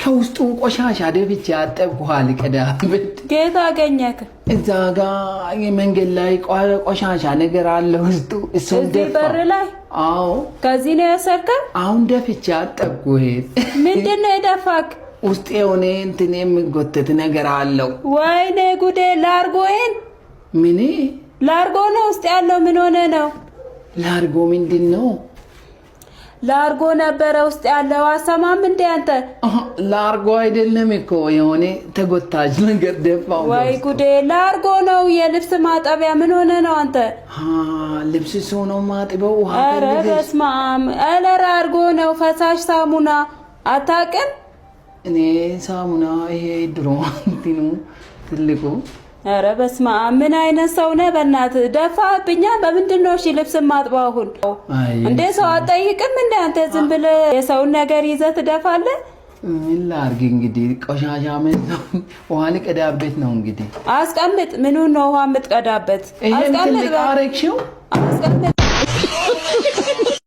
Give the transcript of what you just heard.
ከውስጡ ቆሻሻ ደፍቼ አጠብኩ። ውሃ ልቀዳበት። ከየት አገኘክ? እዛ ጋ የመንገድ ላይ ቆሻሻ ነገር አለ ውስጡ። እሱን እዚህ ደፋ። በር ላይ? አዎ። ከዚህ ነው የወሰድከው? አሁን ደፍቼ አጠብኩ። ይሄ ምንድን ነው የደፋክ? ውስጥ የሆነ እንትን የሚጎተት ነገር አለው። ወይኔ ጉዴ! ላርጎዬን። ምን? ላርጎ ነው ውስጥ ያለው። ምን ሆነ ነው? ላርጎ ምንድን ነው? ላርጎ ነበረ ውስጥ ያለው። አሰማም እንዴ አንተ? ላርጎ አይደለም እኮ፣ የሆነ ተጎታች ነገር ደፋው። ወይ ጉዴ! ላርጎ ነው፣ የልብስ ማጠቢያ። ምን ሆነ ነው አንተ? ልብስ ሰው ነው ማጥበው። ውሃ ኧረ ፈልገሽ? በስመ አብ! ኧረ ላርጎ ነው፣ ፈሳሽ ሳሙና አታውቅም? እኔ ሳሙና ይሄ ድሮ እንትኑ ትልቁ። ኧረ በስመ አብ! ምን አይነት ሰው ነህ? በእናትህ ደፋህብኛ። በምንድን ነው እሺ ልብስ ማጥበው አሁን? አይ። እንዴ፣ ሰው አትጠይቅም እንዴ አንተ? ዝም ብለህ የሰውን ነገር ይዘህ ትደፋለህ? ምን ላድርግ እንግዲህ፣ ቆሻሻ ምን ነው፣ ውሃ ልቀዳበት ነው እንግዲህ። አስቀምጥ። ምኑን ነው ውሃ የምትቀዳበት? ይሄን አስቀምጥ። ትልቅ አረግሽው። አስቀምጥ።